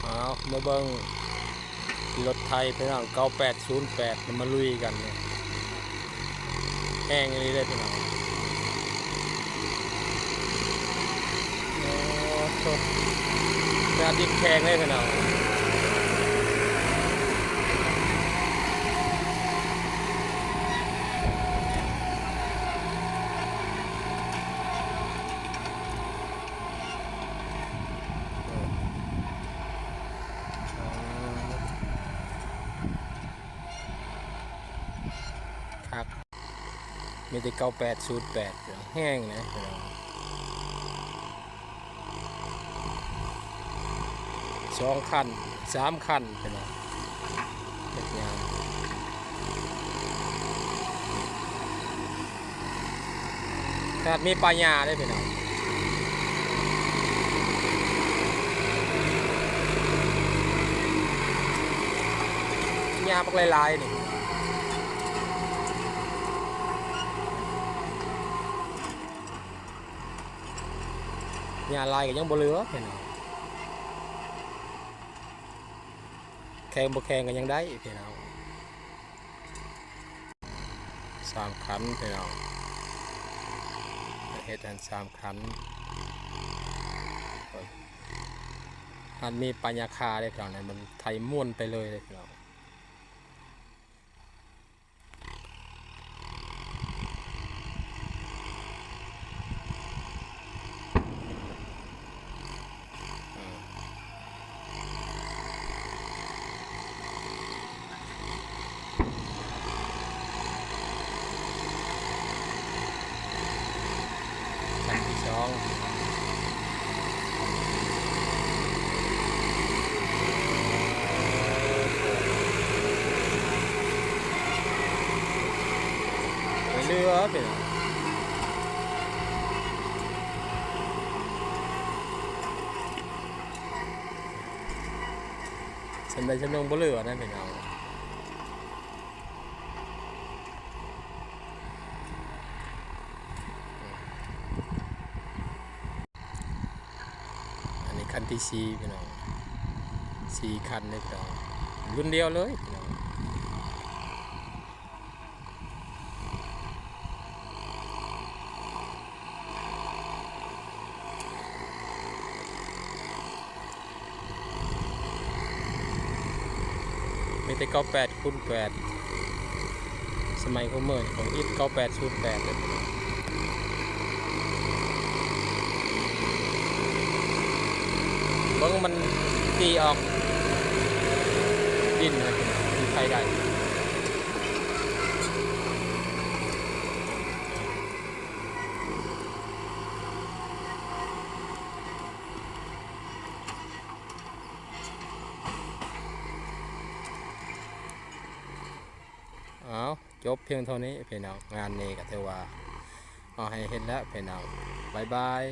ເອົາ ມາເບິ່ງລົດໄຖພີ່ນ້ອງ ເກົ້າແປດສູນແປດ ມາລຸຍກັນນີ້ ແຮງອີ່ຫຼີເດ້ພີ່ນ້ອງ. ໂອ້ໂຫ ເປັນອາທິດແຂງເດ້ພີ່ນ້ອງ. ຄັກ ມີແຕ່ເກົ້າແປດສູນແປດ ແຮງນະພີ່ນ້ອງ. ສອງຄັນ ສາມຄັນ ເຫັນບໍ່ ເຮັດງານ ຂະໜາດມີປ່າຫຍ້າເດ້ພີ່ນ້ອງ ຫຍ້າບັກຫຼາຍໆ ນີ້. ຫຍ້າຫຼາຍກໍຍັງບໍ່ເຫຼືອພີ່ນ້ອງ ແຂງບໍ່ແຂງກໍຍັງໄດ້ພີ່ນ້ອງ. ສາມຄັນພີ່ນ້ອງ ເຮັດຫັ້ນສາມຄັນ ອັນມີປາຍາຄາເດ້ພີ່ນ້ອງ ມັນໄຖມ້ວນໄປເລີຍເດ້ພີ່ນ້ອງ. ຄັນທີສອງ ເຫຼືອເປັນ ສ່ຳໃດສ່ຳໜຶ່ງບໍ່ເຫຼືອນະພີ່ນ້ອງ. ອັນນີ້ຄັນທີສີ່ພີ່ນ້ອງ ສີ່ຄັນເດ້ພີ່ນ້ອງ ລຸ້ນດຽວເລີຍພີ່ນ້ອງ. ມີແຕ່ເກົ້າແປດຄູນແປດ ສະໄໝຄຸມື້ນີ້ເຂົາຮິດເກົ້າແປດສູນແປດເດ້. ເບິ່ງມັນຕີອອກດິນຫັ້ນ ມັນໃຊ້ໄດ້. ເອົາ ຈົບພຽງເທົ່ານີ້ພີ່ນ້ອງ ງານນີ້ກໍຖືວ່າເອົາໃຫ້ເຫັນແລ້ວພີ່ນ້ອງ ບາຍບາຍ.